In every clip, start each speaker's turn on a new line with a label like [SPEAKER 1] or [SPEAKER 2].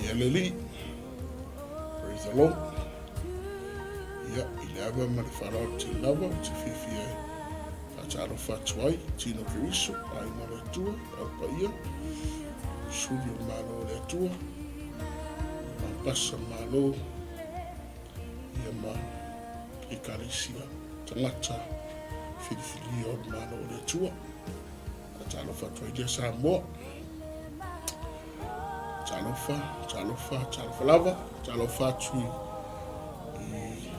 [SPEAKER 1] Ia le Alii. Praise the Lord. Ia, i le ava ma le faaaloalo tele lava, ou te fiafia e faatalofa atu ai, Tino Keriso, Aiga o le Atua, Au Paia, Suli o le Malo o le Atua, Mapasa Malo, ia ma Ekalesia, tagata filifilia o le Malo o le Atua. Faatalofa atu ai lea Samoa. Talofa, talofa, talofa lava. Talofa atu i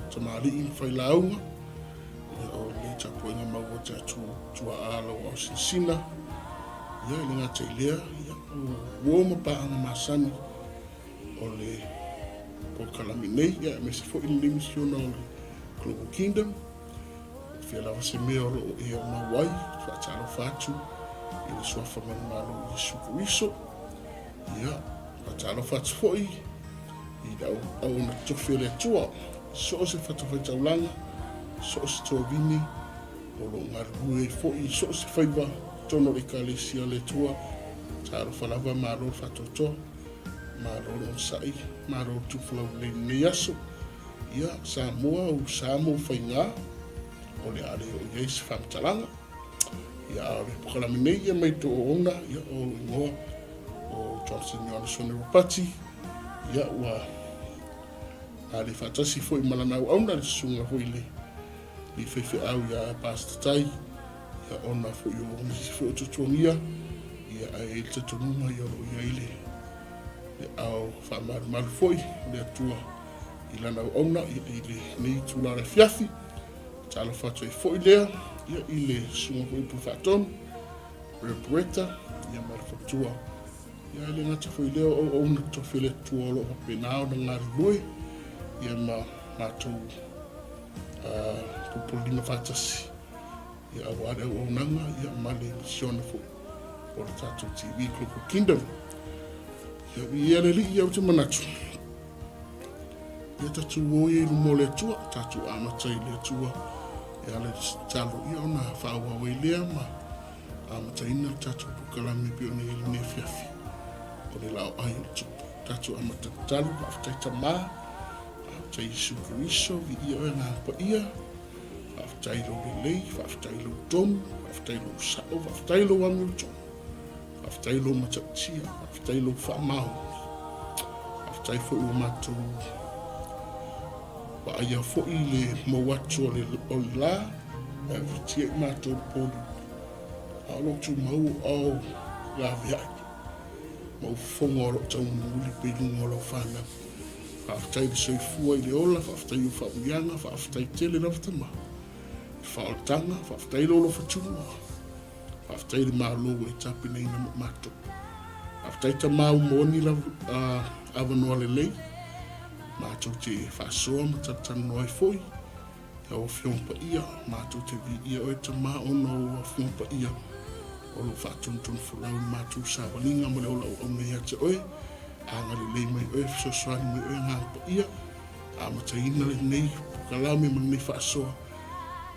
[SPEAKER 1] tamalii ma failauga. Ia, o le tapuaiga mau o tatou tuaa lau ao sinsina. Ia, e le gata i lea, ia, o uo ma paaga masani o le polokalame nei, ia, aemaise foi lenei misiona o le Global Kingdom. Fia lava se mea o lo o e mau ai, faatalofa atu i le suafa manumalo o Iesu Keriso. Ia, faatalofa atu foi i le auauna totofi o le Atua, so o se fatafaitaulaga, so o se tuavine o lo o galulue ai foi i so o se faiva totonu o le Ekalesia a le Atua. Talofa lava, malo le faatoatoa, malo le onosai, malo le tufolau lelei i lenei aso. Ia, Samoa, ou sa ma ou faigā, o le a le oo i ai se faamatalaga. Ia, a o le pokalame nei ia mai tō ona, ia, o lou ingoa, o Johnson Ioane Sone Ropati, ia, ua a le faatasi foi ma lana auauna, le susuga foi le le faifeau iā Pastor Tai, ia, ona foi o nisi foi o tuatuagia, ia, ae i ai le talitonuga, ia, o lo o i ai le le ao faamalumalu foi o le Atua i lana auauna i lenei itula o le afiafi. Talofa atu ai foi lea ia, i le susuga foi Pule Faatonu, Rev. Bretta, ia, ma le faletua. Ia, e le gata foi lea o auauna totofi a le Atua o lo o faapena ona galulue ia ma matou pupululima faatasi ia, aua le auaunaga ia, ma le misiona foi o le tatou TV Global Kingdom. Ia, viia le Alii, ia, ou te manatu Ia tatou o ia i luma o le Atua, tatou amata i le Atua e ala i le tatalo, ia ona faaauau ai lea ma amataina le tatou polokalame e pei ona i ai lenei afiafi o le laoai o le tupu. Tatou amata tatalo, faafetai Tama, faafetai Iesu Keriso, viia oe Agaga Paia, faafetai lou lelei, faafetai lou tonu, faafetai lou sao, faafetai lou amiotonu. Faafetai lou matautia, faafetai lou faamaoni. Faafetai foi ua matou vaaia foi le mou atu o le, o le la, e avetia i matou le polu. A o lou tumau o ao laveai, ma ou fofoga o loo taumulimuli pe i luga o lau fanau. Faafetai le soifua i le ola, faafetai i ou faauiaga, faafetai tele lava Tama. I faaolataga, faafetai lou alofa tumua. Faafetai i le Malo ua e tapenaina mo matou. Faafetai Tama ua maua ni avanoa lelei matou te faasoa ma talatalanoa ai foi i au Afioga Paia. Matou te viia oe Tama ona o au Afioga Paia o lo o faatonutonu folau i le matou savaliga ma le ola auauna ia te oe. Agalelei mai oe, fesoasoani mai oe Agaga Paia, amataina lenei polokalame ma lenei faasoa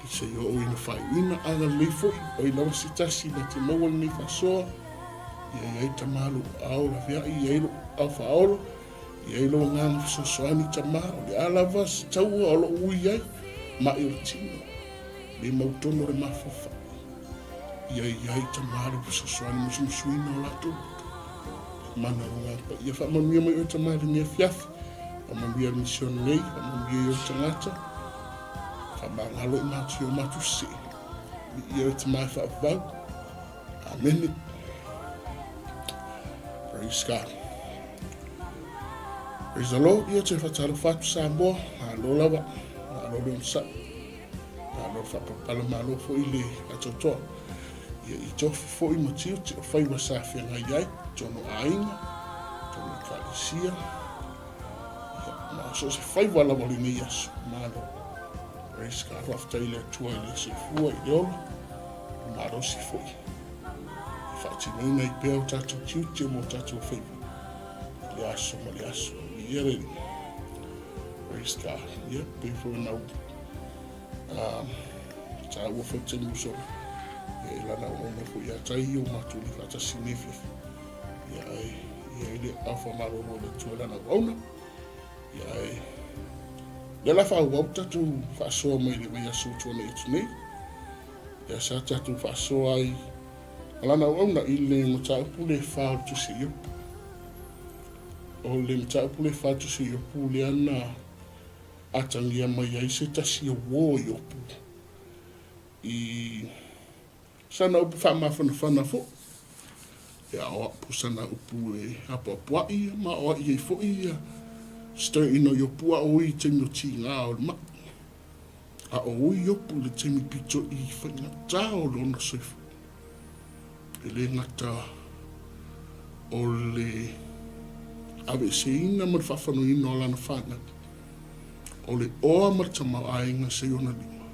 [SPEAKER 1] i se i oo ina faaiuina. Agalelei foi, o ai lava se tasi na te maua lenei faasoa, ia i ai Tama lou ao laveai, ia i ai lou ao faaola, ia i ai lou agaga fesoasoani Tama, o le a lava se taua o lou ui ai, ma'i o le tino, le mautonu o le mafaufau. Ia i ai Tama lou fesoasoani musumusuina o latou loto. Le mana o lou agaga paia. Faamanuia mai oe Tama i lenei afiafi. Faamanuia le misiona nei, faamanuia i ou tagata. Faamagalo i matou i o matou sese. Viia oe Tama e faavavau. Amene. Praise God. Praise the Lord. Ia te whatalofa atu Samoa. Malo lava. Malo le onosai. Malo le whapapala. Malo foi le atoatoa. Ia i tofi foi ma tiute o whaiwa sa whengai ai. Tono aiga. Tono ekalesia. Ia, ma so o se faiva lava o lenei aso. Malo. Praise God. Faafetai i le Atua i le soifua i le ola. Le malosi foi. E faatinoina ai pea o tatou tiute ma o tatou faiva i le aso ma le aso. Viia le Alii. Praise God. Ia, pei foi ona ou taua foi le taimi ua sola. Ia, e lana auauna foi ia Tai o matou le faatasi i lenei afiafi. Ia, ae. Ia, i le aao faamalolo o le Atua i Lana auauna. Ia, ae lea la faaauau tatou faasoa mai le vaiaso ua tuanai atu nei. Ia, sa tatou faasoa ai ma Lana auauna i le mataupu le fa o le Tusi a Iopu. O le mataupu le fa o le Tusi a Iopu lea na atagia mai ai se tasi o uo o Iopu i Sana upu faamafanafana foi, e aoaʻo sana upu e apoapoaʻi ma aoaʻi ai foi ia se toeaina o Iopu a o ui i taimi o tiga o le maʻi. A o ui Iopu i le taimi pito i faigata o lona soifua. E le gata o le aveeseina ma le faafanoina o lana fanau, o le oa ma le tamaoaiga sa i ona lima,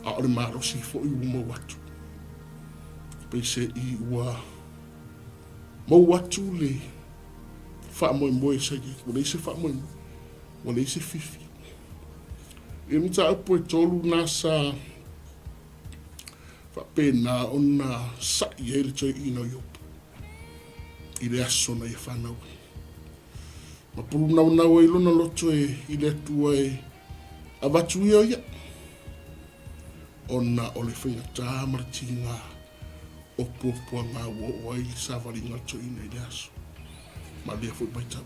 [SPEAKER 1] a o le malosi foi ua mau atu. Peiseai ua mau atu le faamoemoe sa i ai, ua leai se faamoemoe, ua leai se fiafia. I le mataupu e tolu na sa faapena ona sa'i ai le toeaina o Iopu i le aso na ia fanau ai. Ma pulunaunau ai lona loto e i le Atua e avatu ia o ia, ona o le faigata ma le tiga o puapuaga ua oo ai le savaliga o le toeaina i le aso ma lea foi vaitau.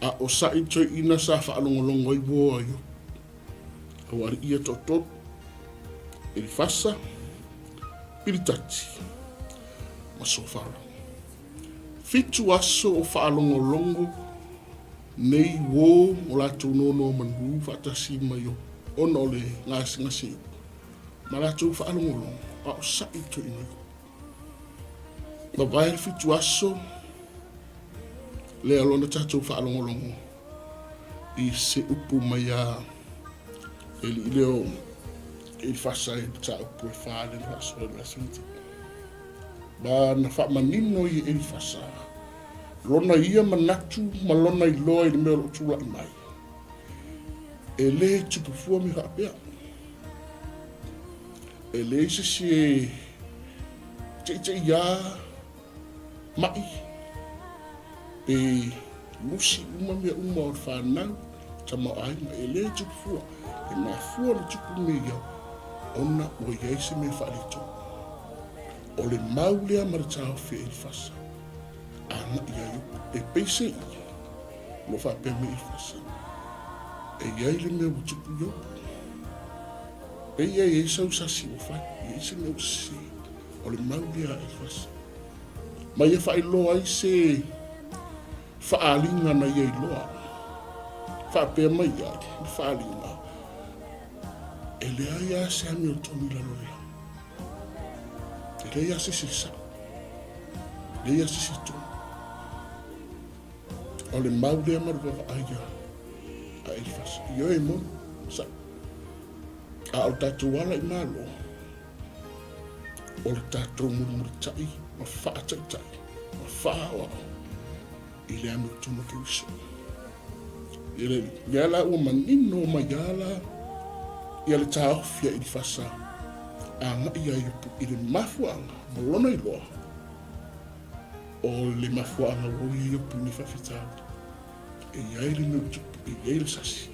[SPEAKER 1] A o saʻi toeaina sa faalogologo ai uo a Iopu, aualiʻi ia toatolu, Elifasa, Pilitati ma Sofara. Fitu aso o faalogologo nei uo o latou nonomanu faatasi ma Iopu ona o le gasegase Iopu, ma latou faalogologo a o saʻi toeaina Iopu. Mavae le fitu aso lea lona tatou faalogologo i se upu mai a le alii lea o Elifasa i mataupu e fa lea na faasoa i le aso lenei. Ma na faamanino i Elifasa lona ia manatu ma lona iloa i le mea o lo o tulai mai. E le tupu fua mea faapea. E leai se isi e teiteiā maʻi pe lusi uma mea uma o le fanau, tamaoaiga. E le tupu fua. E mafua ona tupu mea ia ona ua i ai se mea faaletonu. O le mau lea ma le taofi a Elifasa agai ia Iopu. E peiseai o lo o faapea mai Elifasa, e i ai le mea ua tupu Iopu. Pei e i ai sau sasi ua fai, e i ai se mea ua sese. O le mau lea a Elifasa. Ma ia faailoa ai se faaaliga na ia iloa. Faapea mai ai le faaaliga, e leai lava se amiotonu i lalo o le lagi. E leai lava se isi e sao. E leai lava se isi e tonu. O le mau lea ma le vaavaai a Elifasa. Ioe e moni, sao. A o le tatou ala i Malo, o le tatou mulimulitai ma faataitai ma faaaoao i le amiotonu o Keriso. I le mea la ua manino mai lava la ia le taofi a Elifasa agai ia Iopu i le mafuaaga ma lona iloa o le mafuaaga ua ui ai Iopu i nei faafitauli. E i ai le mea ua tupu, e i ai le sasi.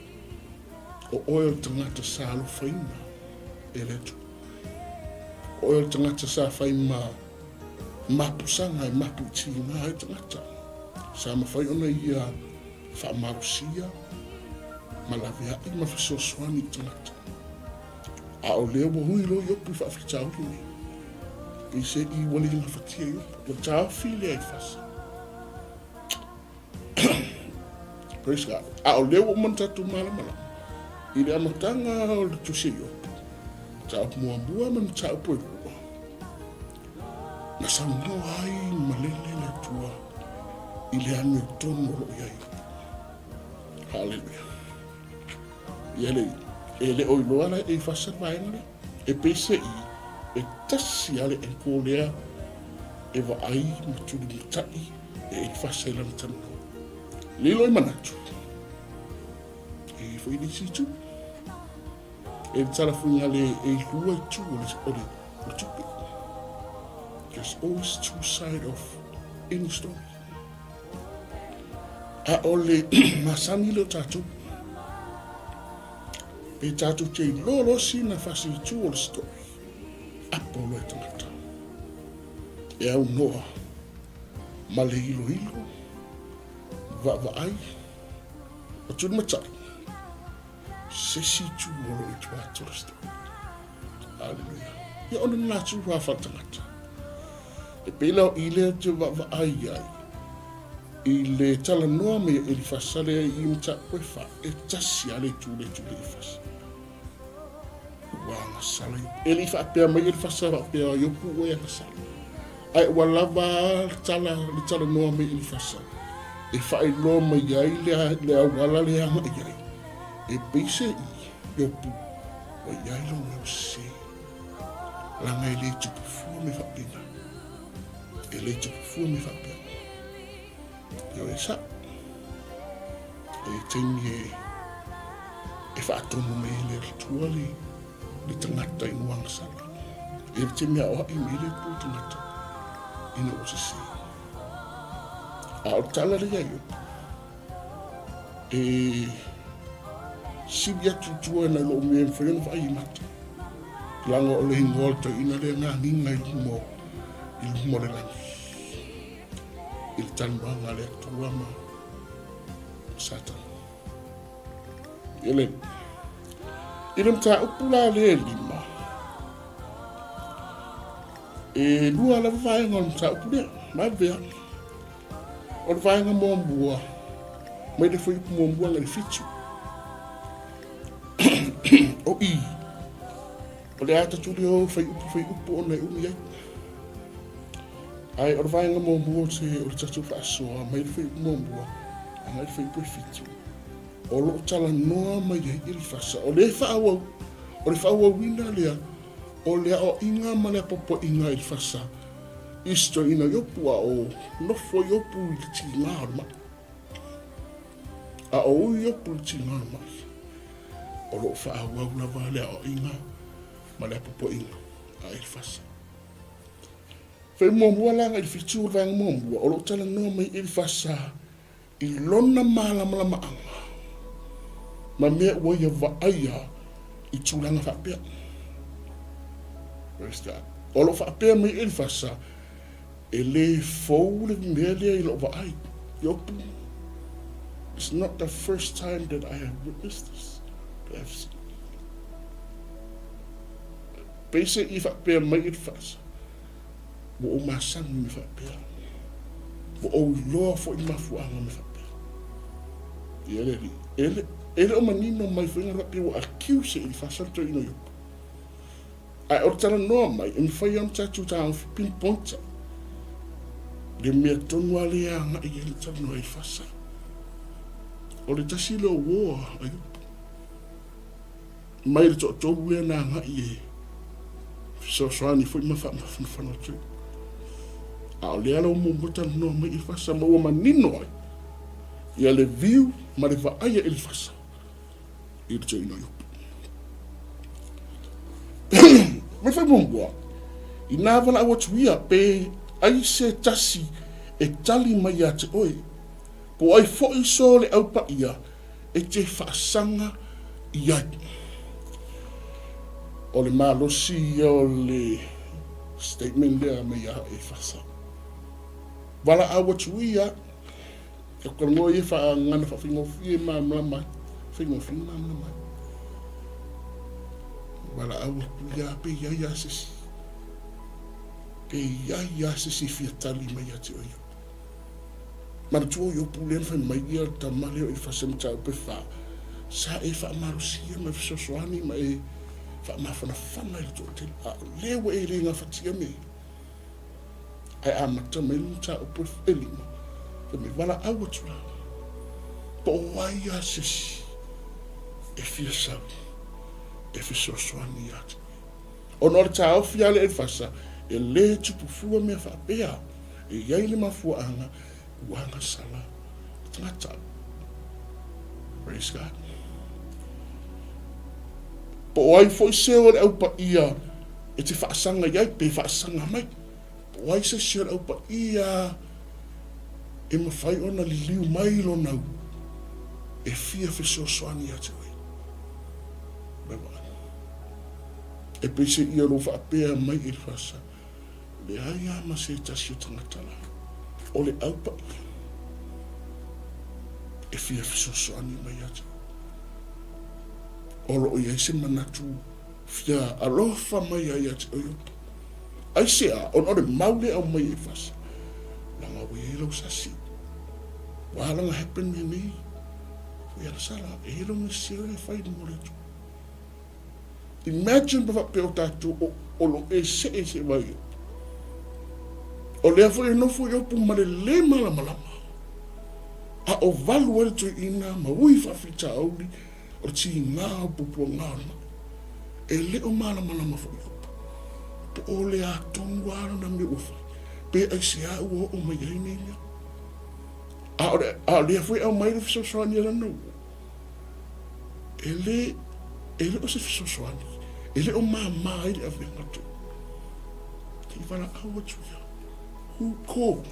[SPEAKER 1] O oe o le tagata sa alofaina e le Atua. O oe o le tagata sa fai ma mapusaga e mapu i tiga ai tagata. Sa mafai ona ia faamalosia ma laveai ma fesoasoani i tagata. A o lea ua hui loa Iopu i faafitauli nei. Peiseai ua le gafatia Iopu. Ua taofi lea i fasa. Praise God. A o lea ua uma ona tatou malamalama i le amataga o le tusi a Iopu, mataupu muamua ma le mataupu e lua, na saunoa ai malele le Atua i le amiotonu o lo o i ai Iopu. Haleluia. Ia le, e le o iloa la e Elifasa le vaega lea. E peiseai, e tasi lava le ankle lea e vaai ma tulimatai e Elifasa i lana talanoa. Lilo i manatu, e i ai foi le isi itu. E le talafuiga le e lua itu o le, o le, o le tupe. There's always two side of. any story. A o le masani lea o tatou. Pe tatou te iloa loa sina fasi itu o le story. Apo loa e tagata. E aunoa ma le iloilo, vaavaai, ma tulimatai se isi itu o lo o i tua atu o le story. Aleluia. Ia ona lena tu faa-faletagata. E pei la o i lea te vaavaai ai i le talanoa mai a Elifasa lea i mataupu e fa, e tasi lava le itu lea e tuli Elifasa. Ua agasala Iopu. E le i faapea mai Elifasa faapea Iopu ua e agasala. Ae ua lava le tala, le talanoa mai Elifasa e faailoa mai ai le, le auala lea agai ai. E pei se i Iopu ua i ai lou mea ua sese. Leaga e le tupu fua mea faapena. E le tupu fua mea faapea. Ioe e sa'o. E i ai taimi e, e faatonu mai ai le Atua le, le tagata ina ua agasala. E i ai le taimi e aoa'i mai ai le Atua i le tagata ina ua sese. A o le tala lea ia Iopu, E sili atu i tua nai lou mea e mafai ona vaai i mata. Leaga o le igoa o le toeaina lea na agiga i luma o, i luma o le lagi. I le talanoaga a le Atua ma Satana. I le, i le mataupu la lea e lima, e lua lava vaega o le mataupu lea, ma vea. O le vaega muamua, mai le fuaiupu muamua agai le fitu. O i, o le a tatuli o fuaiupu fuaiupu ona e umi ai. Ae o le vaega muamua o se o le tatou faasoa mai le fuaiupu muamua agai le fuaiupu e fitu. O lo o talanoa mai ai Elifasa, o le faaauau, o le faaauauina lea o le aoaiga ma le apoapoaiga a Elifasa i si toeaina Iopu, a o nofo Iopu i le tiga o le mai. A o ui Iopu i le tiga o le mai, o lo o faaauau lava le aoaiga ma le apoapoaiga a Elifasa. Fai muamua la agai i le fitu o le vaega muamua, o lo o talanoa mai Elifasa i lona malamalamaaga ma mea ua ia vaaia i tulaga faapea. Praise God. O lo o faapea mai Elifasa, e le fou le mea lea i lou vaai. Iopu, it's not the first time that I have witnessed this, that I have seen. Peiseai i faapea mai Elifasa, Ua ou masani mea faapea. Ua ou iloa foi mafuaaga mea faapea. Ia le alii. E le, e le o manino mai foi na faapea ua accuse e Elifasa le toeaina o Iopu. Ae o le talanoa mai, e mafai lava ona tatou taofi pinpoint le mea tonu lava lea e agai i ai le talanoa a Elifasa. O le tasi lea o uo a Iopu. Mai le toatolu lea na agai e fesoasoani foi ma faamafanafana atu ai. A o lea la ua muamua talanoa mai Elifasa ma ua manino ai ia le view ma le vaai a Elifasa i le toeaina o Iopu. Mai fai muamua, inā valaau atu ia pe ai se tasi e tali mai ia te oe, po o ai foi so le au paia e te faasaga i ai. O le malosi ia o le statement lea mai ia Efasa. Valaau atu ia, e talanoa ia faagana faafaigofie e malamalama ai, faigofie ona malamalama ai. Valaau atu ia pe i ai lava se isi, pe i ai lava se isi e fia tali mai ia te oe. Manatua o Iopu lea na fai mai ia le tama lea o Elifasa mataupu e fa, sa e faamalosia ma e fesoasoani ma e faamafanafana i le toatele, a o lea ua e le gafatia mea ia. Ae amata mai le mataupu e lima, fai mai, valaau atu la, po o ai lava se isi e fia sau e fesoasoani ia te oe. Ona o le taofi a le Elifasa, e le tupu fua mea faapea. E i ai le mafuaaga ua agasala le tagata. Praise God. Po o ai foi se o le au paia e te faasaga i ai, pe faasaga mai. Po o ai se isi o le au paia E mafai ona liliu mai lona ulu e fia fesoasoani ia te oe. Mai vaai. E peiseia o lo o faapea mai Elifasa, Leai lava ma se tasi o tagata la, o le au paia e fia fesoasoani mai ia te oe. O lo o i ai se manatu fia alofa mai ai ia te oe Iopo. Aisea, ona o le mau lea e aumai e Elifasa, leaga ua i ai lau sasi. Ua ala ona happen mea nei, ua i ala sala, e i ai lau mea sese e fai mo le Atua. Imagine pe faapea o tatou o, o lo e see se vai Iopo. O lea foi e nofo Iopo ma le lē malamalama. A o valu ai le toeaina ma ui faafitauli o le tiga o puapuaga o le mai. E le o malamalama foi Iopo. Po o le a tonu lava lona mea ua fai, pe aisea ua oo mai ai nei mea. A o, le, a o lea foi e aumai le fesoasoani a lana uo. E le, e le o se fesoasoani, e le o māmā ai le avega atu. Te i valaau atu ia. Who call?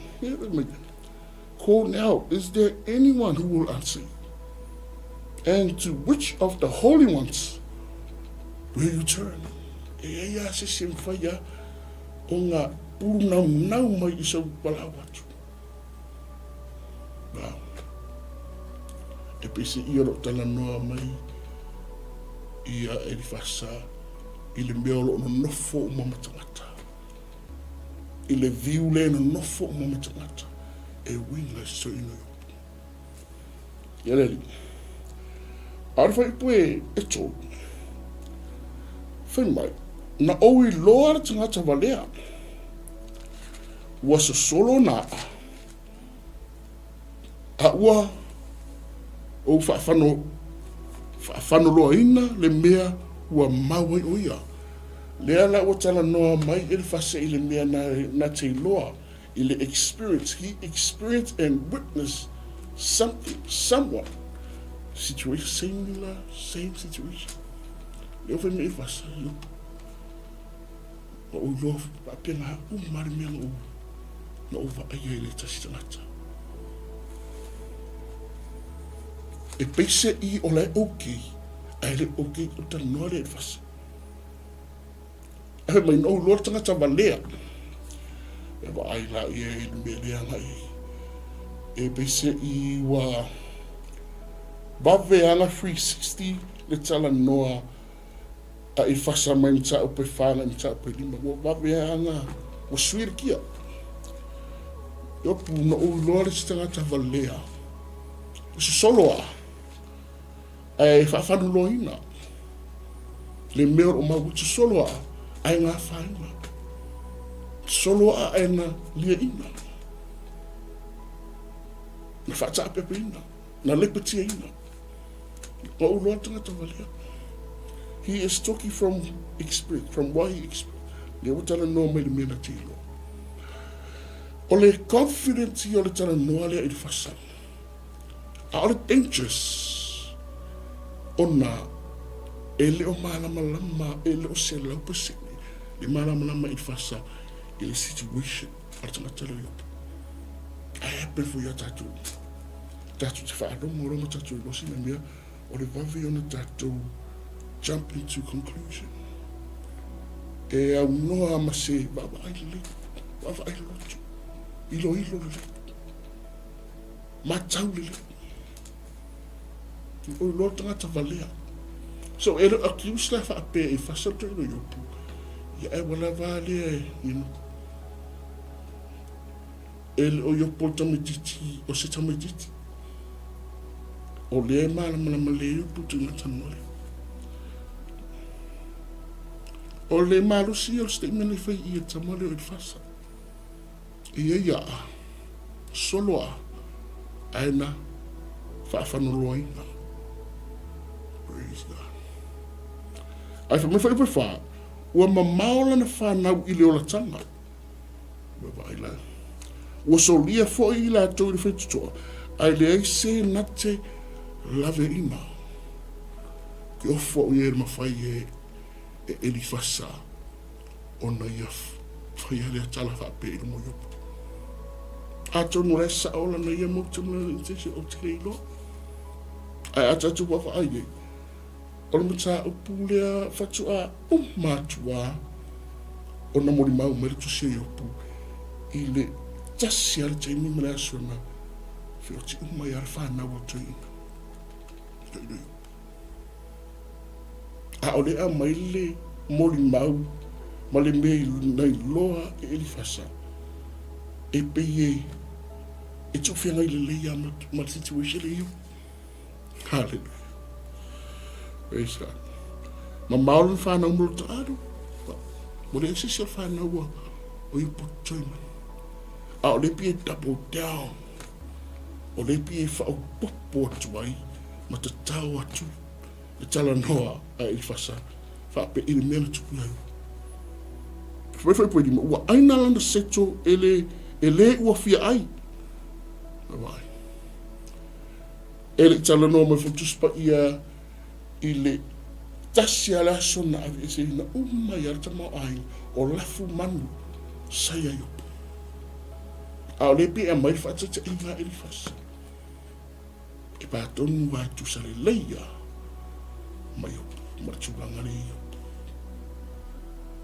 [SPEAKER 1] Call now. Is there anyone who will answer you? And to which of the holy ones will you turn? E ai a se se mwhai a o ngā puru nau nau mai i sau valaau atu. Wow. E pese ia lo talanoa mai ia Elifasa i le mea o lo o nonofo uma ma tagata. I le viu le nonofo uma ma tagata e uiga i se toeaina o Iopo. Ia le alii. A o le fuaiupu e, e tolu. Fai mai, na ou iloa le tagata valea. Ua sosolo nā a. A ua ou faafano, faafanoloaina le mea ua mau ai ʻo ia. Lea la ua talanoa mai Elifase i le mea na, na te iloa, i le experience, he experienced and witnessed something, someone, situation, similar, same situation. Lea ua fai mai Elifase, Iopo. Na ou iloa faapena uma le mea na ou, na ou vaaia i le tasi tagata. E peise i o la e okay, ae le okay o talanoa lea i le fasi. Ae fai mai na ou iloa le tagata valea. E vaai la ia i le mea lea agai ai. E peise i ua vave ala 360 le talanoa A i fasa mai mataupu e fa agai mataupu e lima, ua vave lava ana, ua sui le kia. Iopu, na ou iloa le isi tagata valea, ua sosolo lava, ae faafanuloaina le mea o lo o mau, sosolo lava, ae gafaina. Sosolo lava ae na liaina, na faataapeapeina, na lepetiaina. Na ou iloa le tagata valea. He is talking from experience, from what he experienced. Lea ua talanoa mai le mea na te iloa. O le confidence ia o le talanoa lea i le fasa. A o le dangerous ona e le o malamalama, e le o 100% le malamalama i le fasa i le situation a le tagata lea o Iopo. Ae happen foi ia tatou. Tatou te faalogo loa ma tatou iloa sina mea o le vave ona tatou jump into conclusion. E aunoa ma se vaavaai lelei, vaavaai loto, iloilo lelei, matau lelei. O iloa le tagata valea. So e le o accuse la faapea i fasa le toeaina o Iopu. Ia ae ua lava a lea, you know. E le o Iopo le tamaitiiti o se tamaitiiti. O lea e malamalama lelei Iopo i tulaga talanoa lea. O le malosi ia o le statement lea e fai i le tama lea o Elifasa. E i ai aa, solo aa, ae na faafanoloaina. Praise God. Ae fai mai foi Iopo e fa, ua mamao lana fanau i le olataga. Ua vaai la. Ua solia foi i latou i le faitotoa, ae leai se na te laveina. Ke ofo au ia e mafai e e Elifasa ona ia faia lea tala faapea i luma o Iopo. Atonu o la e sao lana ia motive ma lana intention, ou te le iloa. Ae a tatou vaavaai i ai, o le mataupu lea faatoa uma atu lava ona molimau mai le tusi a Iopu i le tasi lava le taimi ma le aso na feoti uma ai lava le fanau a toeaina. Toeaina Iopu. A o lea e aumai le molimau ma le mea na iloa e Elifasa, e pei e tuufeagai lelei lava ma le situation lea i Iopu. Hallelujah. Praise God. Mamao lona fanau ma lota alu. Ua leai se isi o le fanau a o Iopu toe mai. A o lea pei e double down. O lea pei e faaopoopo atu ai ma tatao atu le talanoa a Elifasa faapea i le mea na tupu ia Iopu. Fai mai Fuailima, ua aina lana seto e le, e le ua fia ai. Vaai. E le i talanoa mai foi le Tusi Paia i le tasi lava le aso na aveeseina uma ai lava le tamaoaiga o lafu manu sa ia Iopu. A o lea pei e aumai le faataitaiga a Elifasi. E pā tonu lava e tusa lelei lava ma Iopu, ma le tulaga lea i Iopu.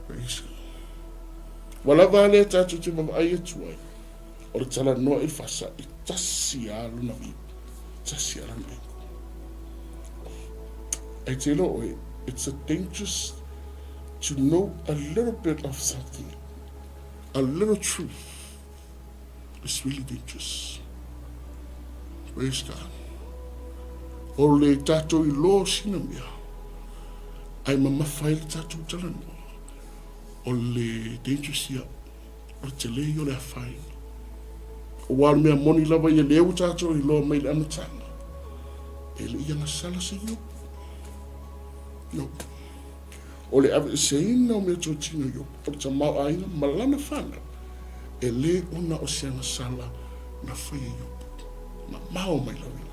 [SPEAKER 1] Praise God. Ua lava lea tatou te vaavaai atu ai. O le talanoa i fasa e tasi lava lona view, tasi lava lana angle. Ae te iloa oe, it's a dangerous to know a little bit of something, a little truth. It's really dangerous. Praise God. O le tatou iloa o sina mea, ae mamafa ai le tatou talanoa, o le dangerous ia. O le tele ia o le afaina. Aua o le mea moni lava ia lea ua tatou iloa mai le amataga, e le i agasala se Iopu. No. O le aveeseina o meatotino i Iopu, o le tamaoaiga ma lana fanau, e le ona o se agasala na faia e Iopu. Mamao mai lauina.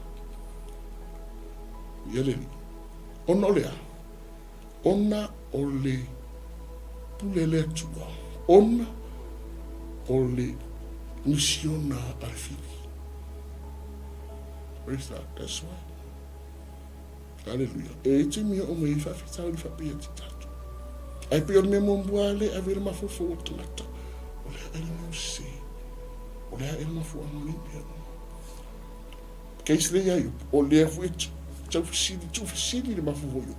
[SPEAKER 1] Ia le Alii. Ona o le a? Ona o le pule a le Atua, ona o le misiona a le fili. Praise God, that's why. Hallelujah. E i ai taimi e oo mai ai faafitauli faapea ia te tatou. Ae pei o le mea muamua lava lea e ave ai le mafaufau o le tagata, o le a ea le mea ua sese? O le a ea le mafuaaga o nei mea uma? Case lea ia Iopu, o lea foi e taufesili, tuufesili le mafaufau o Iopu,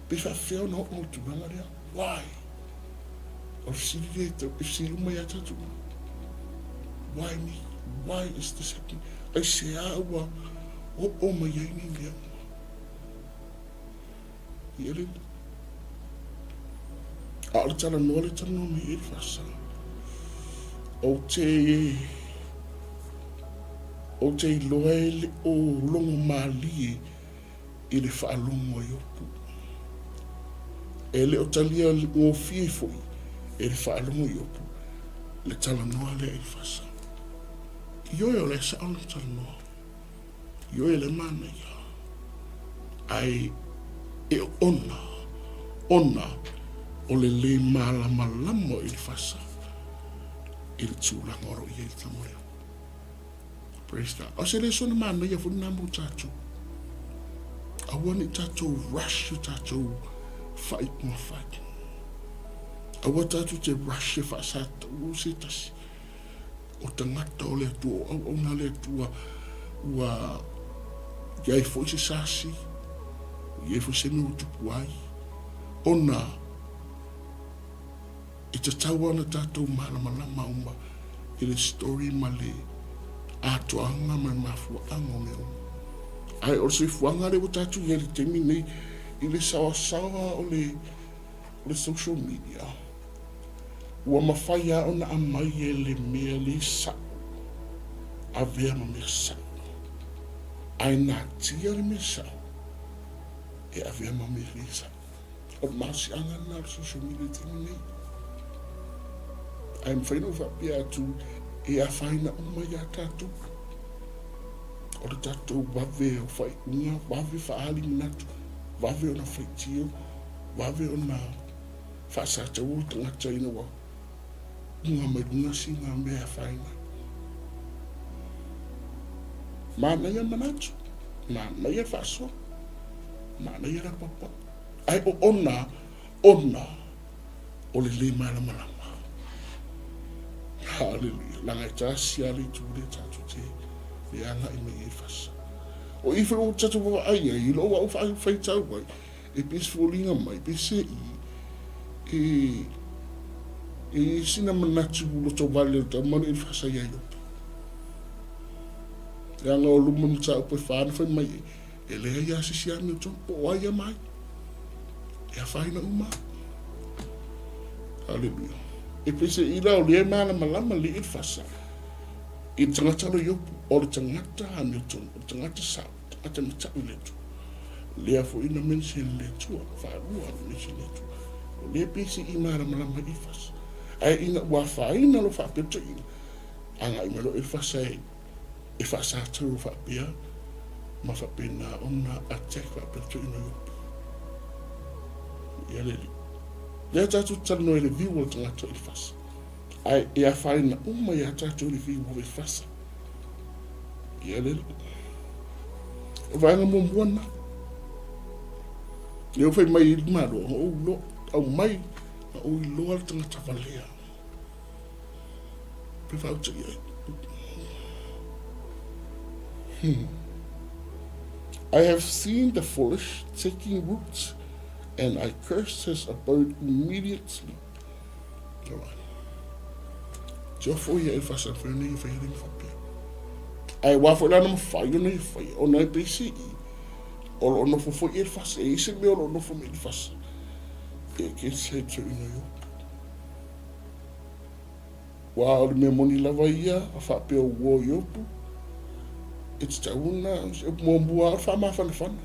[SPEAKER 1] pe faapefea ona oo mai i le tulaga lea? Why? O le fesili lea e tau, e fesili uma ia tatou uma. Why me? Why is this happening? Aisea ua oo mai ai nei mea uma? I ele. A o le talanoa le talanoa mai e le faasala. Ou te ou te iloa e le o logo mālie i le faalogo a Iopu. E le o talia gofie foi e le faalogo a Iopu le talanoa lea i le faasala. Ioe o la e sao lana talanoa. Ioe le manaia, ae e oona ona o le le malamalama o Elifasa i le tulaga o lo o i ai le tama lea. Praise God. O se lesona manaia foi lena mo tatou. Aua ne i tatou rush i tatou faaiuga fai. Aua tatou te rush e faasataua se tasi. O tagata o le Atua, o auauna a le Atua, ua i ai foi se sasi, ua i ai foi se mea ua tupu ai, ona e tatau ona tatou malamalama uma i le story ma le atoaga ma le mafuaaga o mea uma. Ae o le soifuaga lea ua tatou i ai i le taimi nei, i le saoasaoa o le, o le social media, Ua mafai lava ona aumai e le mea le sao, avea ma mea sao, ae natia le mea sao e avea ma mea le sao. O le malosiaga lena o le social media i le taimi nei. Ae mafai ona ou faapea atu e afaina uma ia tatou. O le tatou vave o faaiuga, vave faaali manatu, vave ona faitio, vave ona faasataua tagata ina ua uga mai luga sina mea e afaina ai. Manaia manatu, manaia faasoa, manaia le apoapoai. Ae oona ona o le lē malamalama. Haleluia. Leaga e tasi lava le itu lea tatou te le agai mai ai i fasa. O i foi ua tatou vaavaai ai i lou au faitau ai, e pei se foliga mai, pe se i, e, e i ai sina manatu loto vale o le taumanu i le fasa ia Iopo. Leaga o luma mataupu e fa na fai mai ai, e leai lava se isi amiotonu, po o ai a mai. E afaina uma. Haleluia. E pei se ila o lea e malamalama lelei i le fasa i le tagata o le Iopo, o le tagata amiotonu, o le tagata sao, o le tagata matau i le Atua. Lea foi na mention e le Atua, faalua na mention e le Atua. O lea pei se i malamalama i le fasa. Ae ina ua afaina lo faapea toeaina, agai mai loa i le fasa e e faasatau faapea ma faapena ona attack faapea toeaina Iopo. Ia le Alii. Lea tatou te talanoa i le viu o le tagata i le fasa. Ae e afaina uma ia tatou le viu o le fasa. Ia le Alii. O vaega muamua na. Lea ua fai mai i le Malo, na ou iloa, aumai, na ou iloa le tagata valea. Pe faauta i ai. I have seen the foolish taking root, and I cursed his abode immediately. Alright. Tio foi ia e fasa foi ona ia whai ringa whapea. Ai wā foi lana mawhai ona ia whai, ona e pesi i, o lo nofo foi e fasa, e ise mea o lo nofo me i fasa. E ke se tau ina iopu. Aua o le mea moni lava ia a faapea ua o Iopu, e tatau ona se upu muamua o le faamafanafana.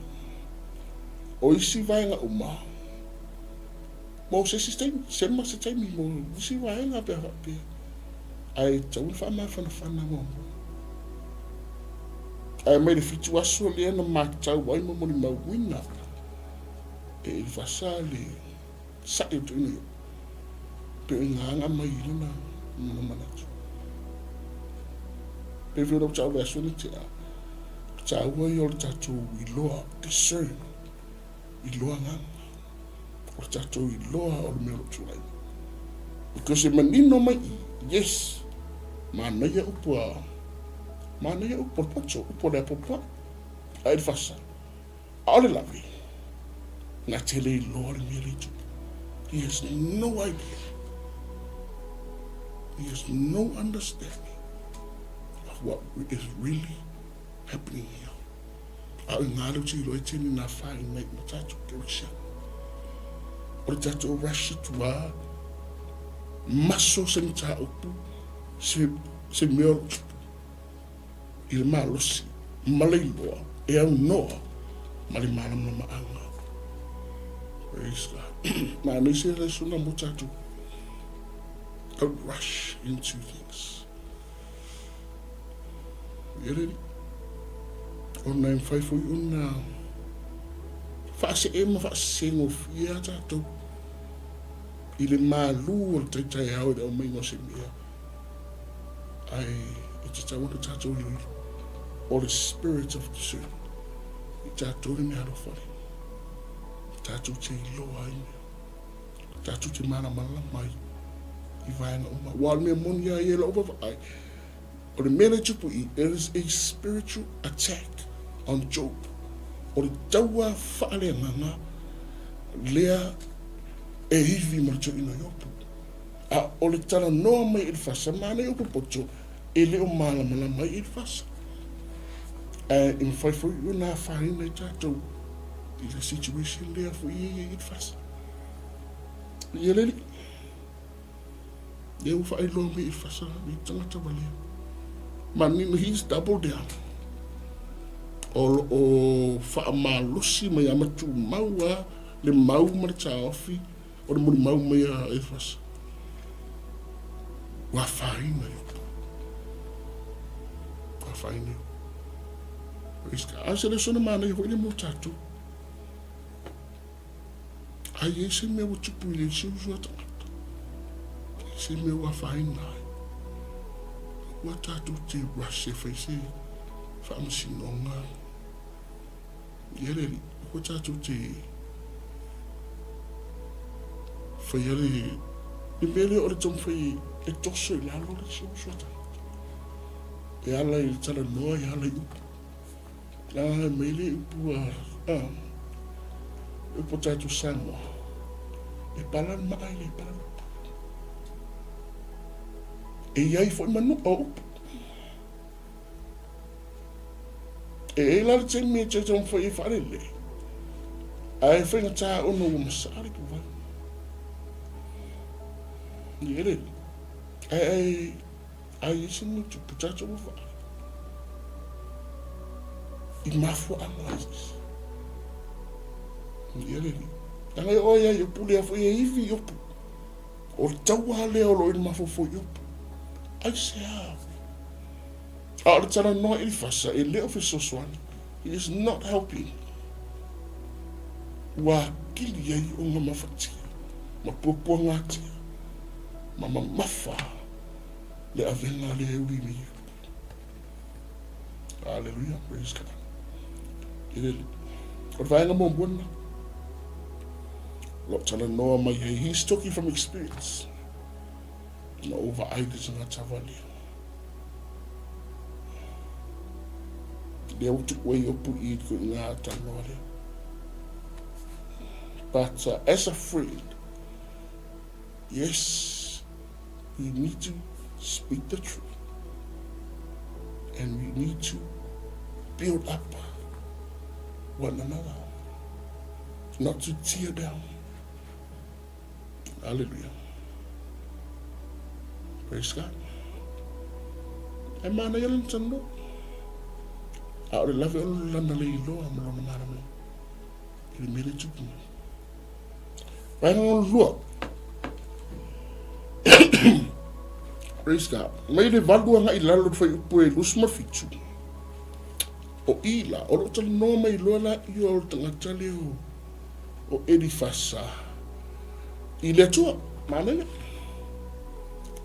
[SPEAKER 1] O isi vaega uma, mo se isi taimi, sema se taimi mo isi vaega pe a faapea, ae tatau ona faamafanafana muamua. Ae mai le 7 aso lea na matau ai ma molimauina e Elifasa le saʻi o toeaina ia, pei o ina aga mai i lona manatu. Pei foi ona ou taua i le aso na tea, o le taua ia o le tatou iloa, discern, iloa agaga. O le tatou iloa o le mea o lo o tulai mai. Because e manino mai i, yes, manaia upu a, manaia upu a le poto, upu a le apoapoai, a Elifasa. ʻAʻole lawe, na te le iloa le mea lea i tupu. He has no idea. He has no understanding of what is really happening here. A o ngā leo te iloa e tēnei nā whāi nei ma tātou kerisiano. O le tātou rush atu a maso se mataupu se, se mea o lo tupu. i le malosi ma le iloa e aunoa ma le mālamalamaʻaga. Praise God. Manaia se lesona mo tatou. Don't rush into things. Ia le Alii. Ona e mafai foi ona faasee ma faasesegofie a tatou i le malu o le taitaeao i le aumaiga o se mea Ae e tatau ona tatou iloilo o le spirit of discernment i tatou le mea alofa lea. Tatou te iloa ai mea. Tatou te malamalama ai i vaega uma. Aua o le mea moni lava ia i lau vaavaai, o le mea lea e tupu i i, it is a spiritual attack on Job. O le taua faaleagaga lea e ivi ma le toeaina o Iopo. A o le talanoa mai Elifasa, manaia upu poto, e le o malamalama ai Elifasa. Ae e mafai foi ona afaina ai tatou i le situation lea foi e i ai Elifasa. Ia le Alii, lea ua faailoa mai Elifasa le tagata valea. Manino, he's double down. O lo o faamalosi mai a ma tumau lava le mau ma le taofi O le molimau mai a Efasa, ua afaina Iopo. Ua afaina Iopo. Praise God. A se lesona manaia foi lea mo tatou. A i ai se mea ua tupu i le isi uso a tagata, i se mea ua afaina ai, aua tatou te rush e fai se Faamasinoga, ia le Alii, aua tatou te faia le, le mea lea o le taumafai e toso i lalo le isi uso a tagata. E ala i le talanoa, e ala i upu. Leaga mai le upu a, a, le upu a tatou Samoa, e pala le maa e le pala le upu. E i ai foi manu, o upu. E i ai la le taimi e te taumafai e faalelei, ae faigata ona ua masaa le ipuvai. Ia le, ae ai, ai ai se mea tupu tatou ua vaai. I mafuaaga eseese. Ia le, leaga e oo ia Iopu lea foi e ivi Iopu. O le taua lea o lo o i le mafaufau i Iopu. Aisea? A o le talanoa Elifasa e le o fesoasoani. He is not helping. Ua akili ai ona mafatia ma puapuagatia ma mamafa le avega lea e ui nei. Hallelujah, praise God. I le, o le vaega muamua lena. O lo o talanoa mai ai, he is talking from experience. Na ou vaai i le tagata valea. Lea ua tuu ai Iopu i i ngā talanoa lea. But as a friend, yes, we need to speak the truth. And we need to build up one another, not to tear down. Hallelujah. Praise God. E manaia lana talanoa. A o le lave o lana le iloa ma lona malamalama. I le mea le tupu mai. Vaega lona lua. Praise God. Mai le valu agai i lalo le fuaiupu e 27. O i la, o lo o talanoa mai loa la ia o le tagata lea o o Elifasa i le Atua. Manaia.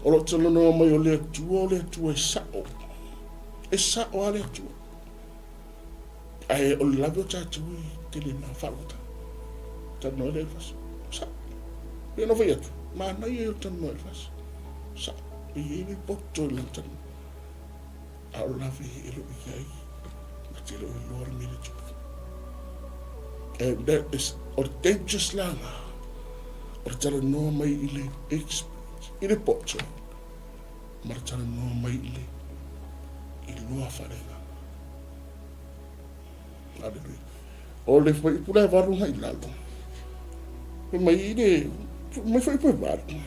[SPEAKER 1] O lo o talanoa mai o le Atua, o le Atua e sa'o. E sa'o a le Atua. Ae o le lave o tatou e tele na faalogota. Talanoa le Elifasa. Sa'o. Pei ona fai atu, manaia ia o le talanoa Elifasa. Sa'o. E i ai le poto i lana talanoa. A o lave e le o i ai, na te le o iloa le mea le tupu. And that is, o le dangerous lana, o le talanoa mai i le experience, i le poto, ma le talanoa mai i le iloa faaleagaga. Hallelujah. O le fuaiupu la e valu agai i lalo, fai mai i le, mai fuaiupu e valu.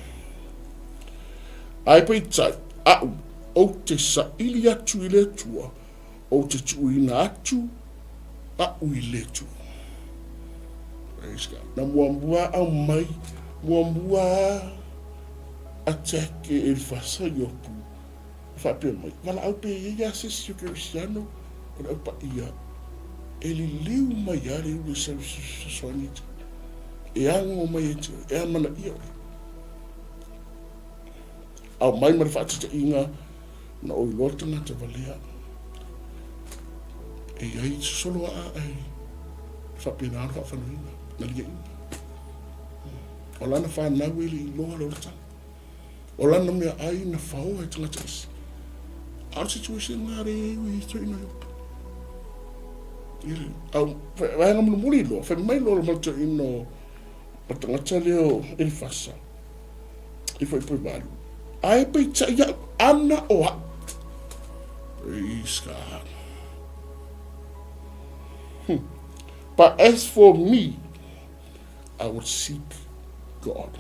[SPEAKER 1] Ae peitai, a'u, ou te saili atu i le Atua, ou te tuuina atu a'u i le Atua. Praise God. Na muamua aumai, muamua attack e Elifasa Iopu faapea mai, Valaau pea i ai ia se isi o Kerisiano o le Au Paia e liliu mai lava le ulu e fesoasoani ia te oe, e ago mai ia te oe, e amanaia oe. Aumai ma le faataitaiga na ou iloa le tagata valea e i ai sosolo aa ae faapena ona faafanauina, maliaina. O lana fanau e le iloa le olataga. O lana mea ai na faoa e tagata ese. A o le situation lena lea e ui i toeaina Iopu. Au, vaega mulimuli loa, fai mai loa le mau toeaina o le tagata lea o Elifasa, i fuaipui valu. Ae peitai au, ana o au. Praise God. But as for me, I would seek God.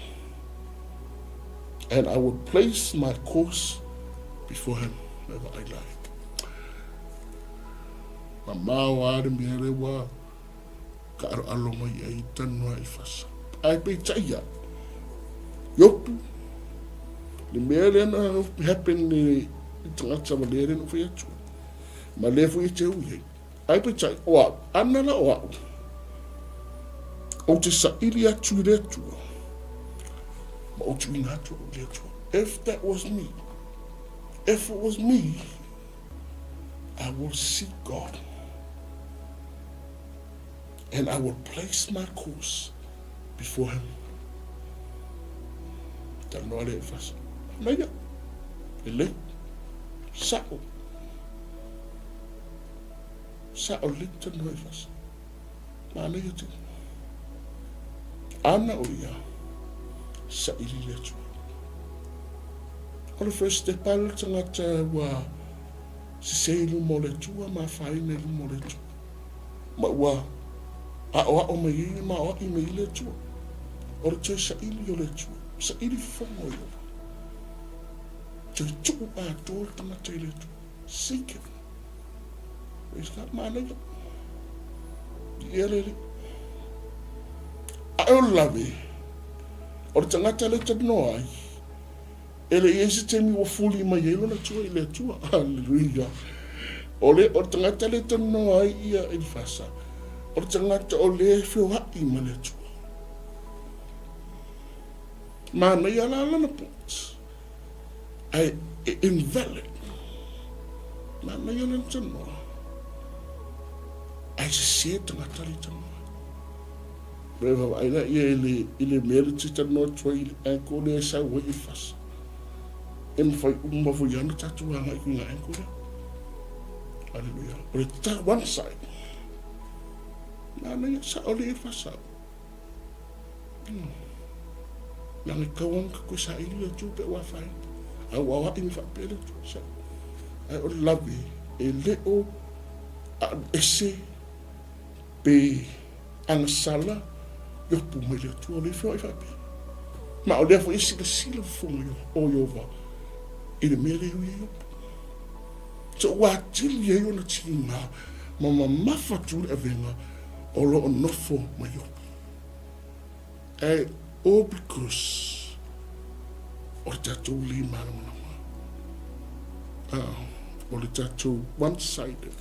[SPEAKER 1] And I would place my course before him. Me vaai lai. Mamao a le mea le ua ka aloalo mai ai tanoa i fasa. Ae peitai ia, Iopu, le mea lea na happen i tagata ma lea lea na fai atu. Ma lea foi e te ui ai. Ae peitai, o au, ana la o au, ou te saili atu i le Atua, ma ou tuuina atu au i le Atua. If that was me, if it was me, I will seek God and I will place my cause before him. Talanoa le Elifasa. Manaia. Lelei. Sa'o. Sa'o lelei talanoa Elifasa. Manaia tele. Ana o ia saili le Atua. O le first step a le tagata ua sese i luma o le Atua ma afaina i luma o le Atua. Ma ua aoao mai ai ma aoai mai ai le Atua. O le toe saili o le Atua. Saili fofoga o Ieova. Toe tuu atoa le tagata i le Atua. Seek him. Praise God. Manaia. Ia le Alii. Ae o le lave, o le tagata lea e talanoa ai, e le i ai se taimi ua fuli mai ai lona tua i le Atua. Haleluia. O le, o le tagata lea e talanoa ai ia Elifasa, o le tagata o lea e feoai ma le Atua. Manaia la lana point. Ae e invalid. Manaia lana talanoa. Ae sese tagata le talanoa. Pe vaavaai la ia i le, i le mea le te talanoa atu ai i le ankle lea e sau ai i fasa. E mafai uma foi lava ona tatou agai i luga ankle lea. Hallelujah. O le ta one side. Manaia, sao le fasa. Leaga e tatau lava ona toe saili le Atua pe ua afaina. A ua aoai mai faapea le Atua, sao. Ae o le lave, e le o aluese pe agasala Iopu mai le Atua, o lea e feoai faapea. Ma o lea foi e silasila fofoga o Ieova i le mea lea e ui ai Iopu. So ua atili ai ona tiga ma mamafa atu le avega o lo o nofo ma Iopu. Ae all because o le tatou le malamalama. O le tatou one sided.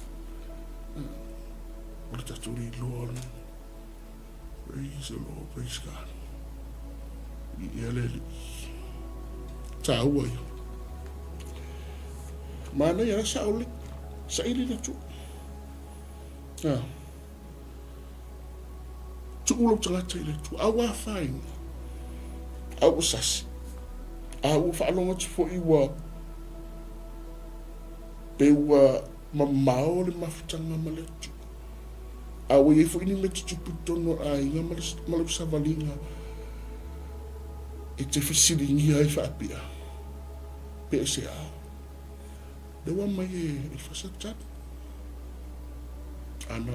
[SPEAKER 1] O le tatou le iloa o le Praise the Lord, praise God. Ia le Alii. Taua ia. Manaia la sao le saili le Atua. Ah. Tuu lou tagata i le Atua. A ua afaina. A ua sasi. A ua faalogo atu foi ua pe ua mamao le mafutaga ma le Atua. A ua i ai foi ni mea tutupu i totonu o le aiga ma lau savaliga e te fesiligia ai faapea, pe aisea? Lea ua aumai e Elifasa le tali. Ana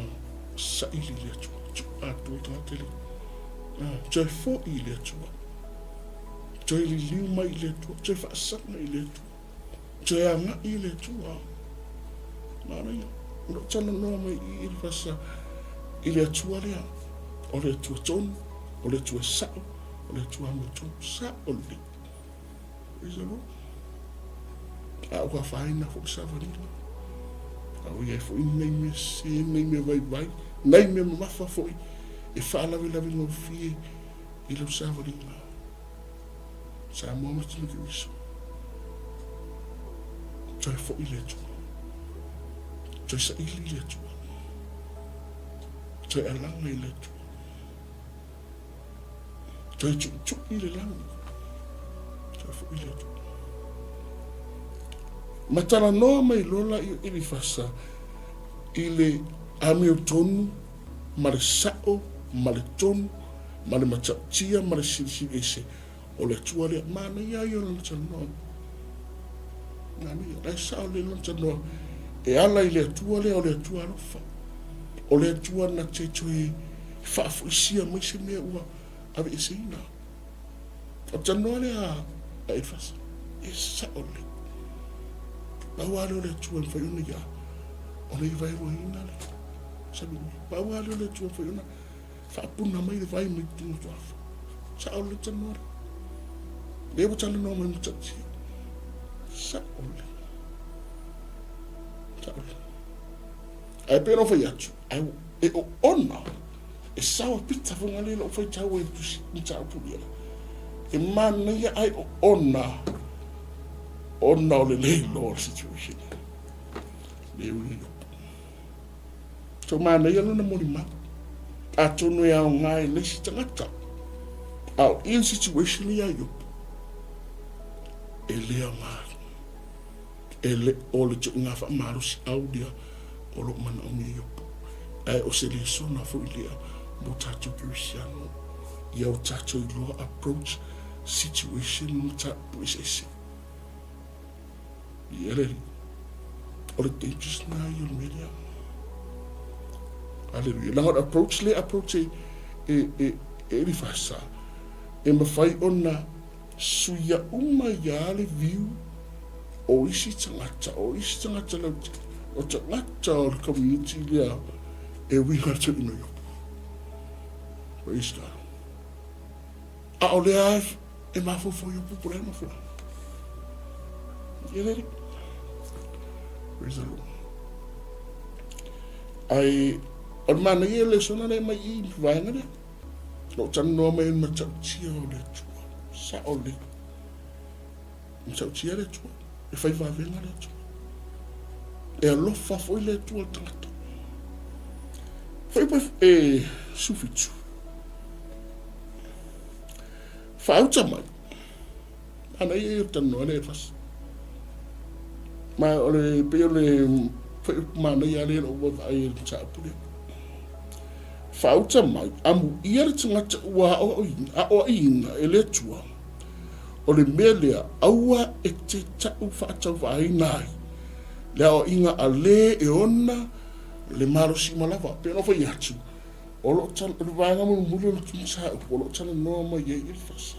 [SPEAKER 1] saili i le Atua, tuu atoa le tagata i le Atua. Toe foi i le Atua. Toe liliu mai i le Atua. Toe faasaga i le Atua. Toe agai i le Atua. Manaia. O lo o talanoa mai i i Elifasa i le Atua lea. O le Atua tonu, o le Atua sao, o le Atua amiotonu. Sao lelei. Praise the Lord. A ua afaina foi le savaliga. A ua i ai foi nai mea sese, nai mea vaivai, nai mea mamafa foi e faalavelave gofie i lau savaliga. Samoa ma tino Keriso. Toe foi le Atua. Toe saili le Atua. Toe alaga i le Atua. Toe tuitui le lagi. Toe foi le Atua. Ma talanoa mai loa la i Elifasa i le amiotonu ma le sa'o ma le tonu ma le matautia ma le silisili ese o le Atua lea. Manaia ia o lana talanoa. Manaia, la e sa'o lelei lana talanoa e ala i le Atua lea o le Atua alofa. O le Atua na te toe faafoisia mai se mea ua aveeseina. O le talanoa lea a Elifasa, e sa'o lelei. Pau lava lea o le Atua e mafai ona ia, ona ia vaeluaina le salumi. Pau lava lea o le Atua e mafai ona faapuna mai le vai mai totonu o tuafa. Sa'o lelei le talanoa lea. Lea ua talanoa mai matautia. Sa'o lelei. Sa'o lelei. Ae pei ona ou fai atu, ae e oona e sao a pita foga lea lou faitau ai le tusi mataupu lea. E manaia ae oona ona o le le iloa o le situation. Le ui e Iopo. Tau manaia lona molimau. Atonu e aoga i le isi tagata. A o i le situation ia Iopo, e le aoga. E le o le tuuga faamalosiau lea o lo o manaomia Iopo. Ae o se lesona foi lea mo tatou Kerisiano ia o tatou iloa approach situation ma mataupu eseese. Ia le Alii. O le dangerous na ia o le mea lea. Aleluia. Leaga o le approach lea approach e, e, e, e Elifasa, e mafai ona suia uma ia le view o isi tagata, o isi tagata lautele, o tagata o le community lea e uiga atu i Iopo. Praise God. A o lea e mafaufau Iopo po o le a le mafuaaga. Ia le Alii. Praise the Lord. Ai, o le manaia le lesona lea mai i vaega lea. Lou talanoa mai le matautia o le Atua. Sao lelei. Matautia le Atua. E fai vavega le Atua. E alofa foi le Atua le tagata. Foi pa e 17. Faauta mai. Ana ia ia talanoa le fasi. Ma o le pei o le fuaiupu manaia lea i lou vaavaai i le mataupu lea. Faauta mai, amuia le tagata ua aoaoina e le Atua, o le mea lea aua e te tau faatauvaaina ai le aoaiga a le e ona le malosi uma lava. Pei ona fai atu, o lo o le vaega mulimuli o le mataupu o lo o talanoa mai ai Elifasa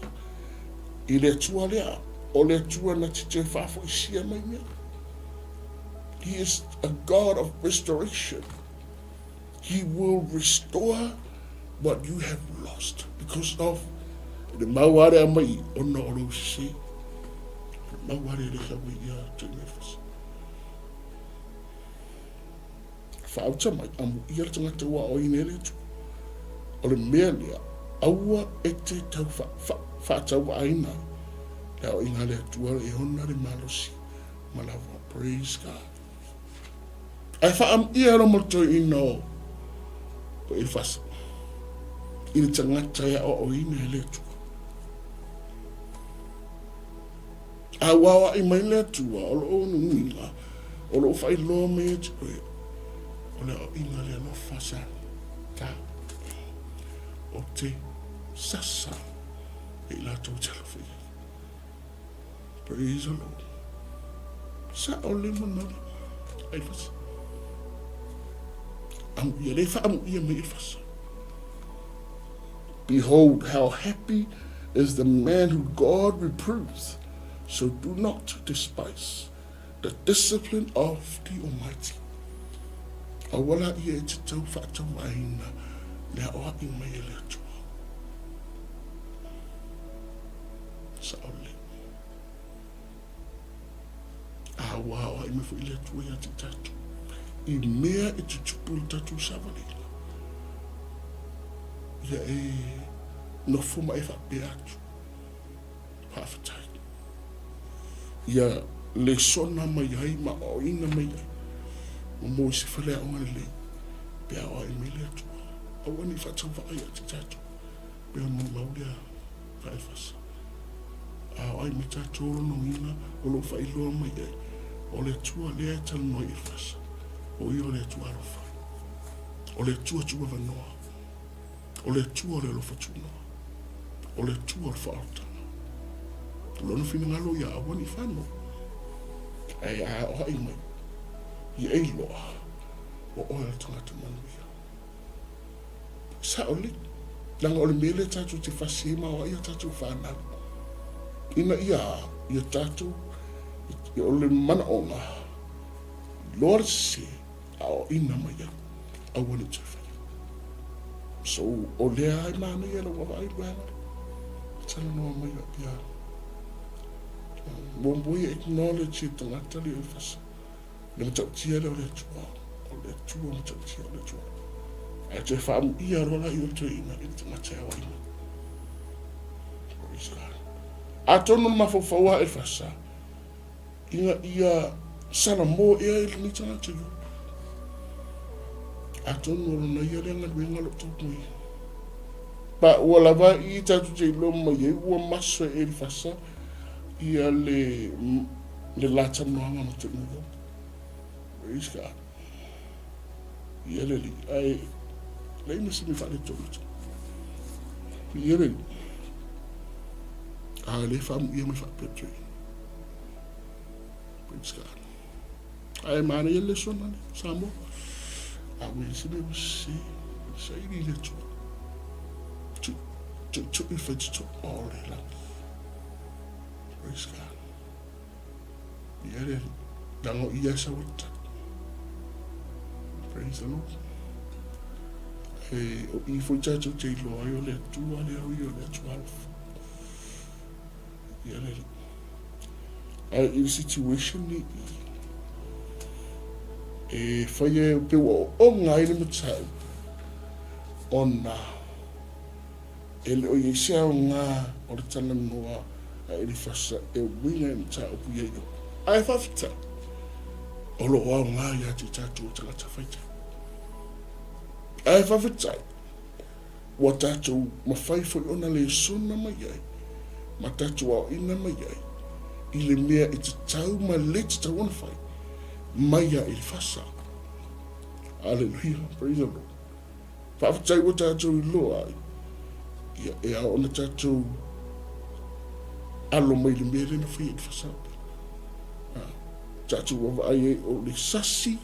[SPEAKER 1] i le Atua lea, o le Atua na te toe faafoisia mai mea. He is a God of restoration. He will restore what you have lost because of le mau are a mai ona o lou sese. Le mau are le sau ia te mefas. Whaauta mai, amu ia le tangata ua o ine le atu. O le mea lea, aua e te tau whaatau aina. Le ao inga le atua e ona le malosi. Malava, praise God. Ae faaamuia lo ma le toeaina o Elifasa i le tagata e aoaoina e le Atua. A ua aoai mai le Atua o lou uiga, o lou faailoa mai ia te oe, o le aoaiga le alofa sa ta o te sasa e i latou te alofa i ai. Praise the Lord. Sao le manala. Ai fasa. Amuia le whaamuia mai e fasa. Behold, how happy is the man who God reproves. So do not despise the discipline of the Almighty. Aua la ia e te tau whaatauaina le aoai mai e le Atua. Sao lelei. A ua aoai mai foi le Atua ia te tatou i mea e tutupu i le tatou savaliga. Ia e nofo ma e faapea atu. Faafetai. Ia lesona mai ai ma aoaoina mai ai. Ma mo i se faleaoga lelei pe aoai mai le Atua. Aua ne i faatauvaa ia te tatou. Pe ona molimau lea Kaifasa. A o ai mai tatou lona uiga o lo o faailoa mai ai, o le Atua lea e talanoa i Elifasa, o ia o le Atua alofa, o le Atua tuuavanoa, o le Atua o le alofa tunoa, o le Atua o le faaolataga. O lona finagalo ia aua ne i fano, ae a aoai mai, ia e iloa, o oe o le tagata manuia. Sao lelei. Leaga o le mea lea tatou te fasi ai ma aoai a tatou fanau. Ina ia, ia tatou, o le manaoga, iloa le sese, aoaina mai ai, aua ne i toe faia. So, o lea e manaia lau vaavaai i le vaega lea. Talanoa mai faapea, muamua ia acknowledge e tagata le fasi. Le matautia lea o le Atua, o le Atua matautia o le Atua. Ae toe faamuia loa la i o le toeaina i le tagata e aoai mai. Praise God. Atonu le mafaufau a Elifasa, ina ia Salamo ea i lenei tagata Iopu. Atonu o lona ia lea galuega o lo o tau mai. Ma ua lava i tatou te iloa mai ai ua maso e Elifasa ia le le la talanoaga ma toeaina Iopu. Praise God. Ia le Alii. Ae leai ma se mea faaletonu. Ia le Alii. A le faamuia mai faapea toeaina. Praise God. Ae manaia le lesona lea, Samoa. A ua i ai se mea ua sese, saili i le Atua. Tuitui faitotoa o le lagi. Praise God. Ia le Alii. Leaga o ia e sau ai tali. Praise the Lord. E, o i foi tatou te iloa ai o le Atua lea o ia o le Atua alofa. Ia le Alii. Ae i le situation nei e fai e pe ua ooga ai le mataupu ona e le o i ai se aoga o le talanoa a Elifasa e uiga i mataupu ia Iopu. Ae faafetai, o lo o aoga ia te i tatou o tagata faitau. Ae faafetai, ua tatou mafai foi ona lesona mai ai ma tatou aoaina mai ai i le mea e tatau ma le tatau ona fai mai ia Elifasa. Aleluia, praise the Lord. Faafetai ua tatou iloa ai, ia, e ao ona tatou alo mai i le mea lea na fai e Elifasa. Tatou vaavaai ai o le sasi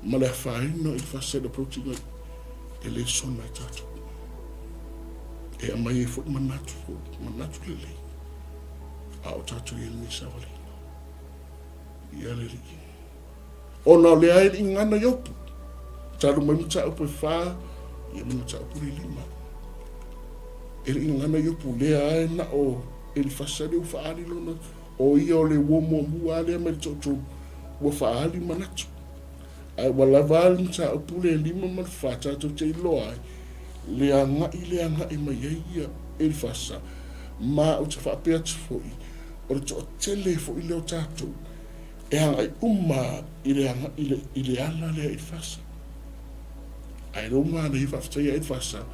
[SPEAKER 1] ma le afaina o Elifasa i le approaching ai e lesona e tatou. E aumai ai foi manatu, manatu lelei, a o tatou i ai lenei savaliga. Ia le Alii. Ona o lea e le i gana Iopu, talu mai mataupu e fa, ia ma mataupu le lima. E le i gana Iopu lea e na o Elifasa lea ua faaali lona, o ia o le uo muamua lea mai le toatolu ua faaali manatu. Ae ua lava le mataupu le lima ma le fa tatou te iloa ai le agai le agai mai ai ia Elifasa, ma ou te faapea atu foi, o le toatele foi lea o tatou e agai uma i le agai i le, i le ala lea Elifasa. Ae lou manaia faafetai ia Elifasa,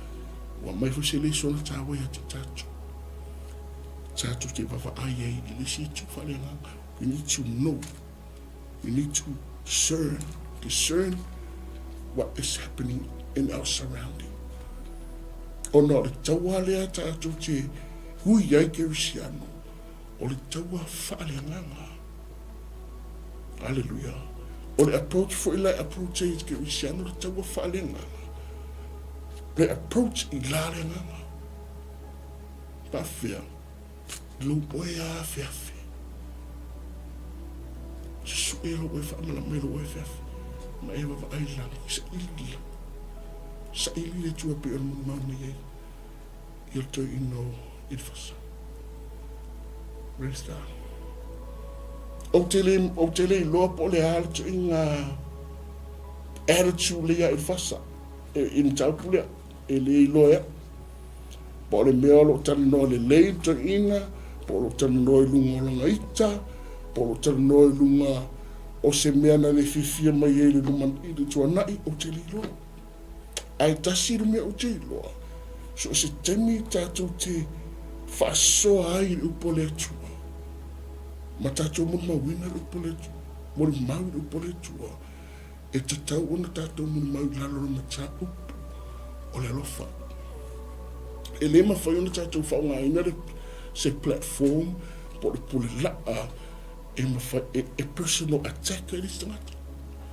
[SPEAKER 1] ua aumai foi se lesona taua ia te tatou. Tatou te vaavaai ai i le isi itu faaleagaga. We need to know. We need to discern, discern what is happening in our surrounding. Ona o le taua lea tatou te hui ai Kerisiano, o le taua faaleagaga. Aleluia. O le approach foi la e approach ai Kerisiano le taua faaleagaga. Le approach i la le agaga. Faafefea? Lou oe a afeafe. Susue lou oe faamalama i lou oe afeafe. Ma e vaavaai i lagi, saili i lagi. Saili le Atua pei ona molimau mai ai i le toeaina o Elifasa. Praise God. Ou te le, ou te le iloa po o le a le toeaina attitude lea ia Elifasa e, i le mataupu lea. E le iloa e au. Po o le mea o lo o talanoa lelei le toeaina, po o lo o talanoa i luga o lana ita, po o lo o talanoa i luga o se mea na le fiafia mai ai i le luma i le tuanai, ou te le iloa. Ae tasi le mea ou te iloa, so o se taimi tatou te faasoa ai i le upu a le Atua, ma tatou molimauina le upu a le Atua, molimau i le upu a le Atua, E tatau ona tatou molimau i lalo o le mataupu o le alofa. E le mafai ona tatou faaaogaina le, se platform po o le pule laa e mafai e, e personal attack ai le isi tagata.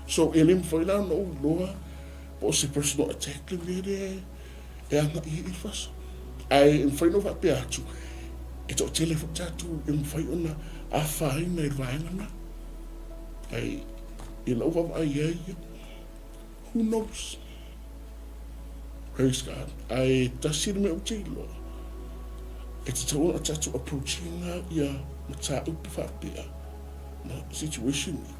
[SPEAKER 1] So e le mafai la ona ou iloa po o se personal attack le mea lea e agai ai i fasa. Ae e mafai ona ou faapea atu, e toatele foi tatou e mafai ona afaina i le vaega lena. Ae I lau vaavaai i ai ia, who knows? Praise God. Ae tasi le mea ou te iloa, e tatau ona tatou approach ina ia mataupu faapea ma situation nei.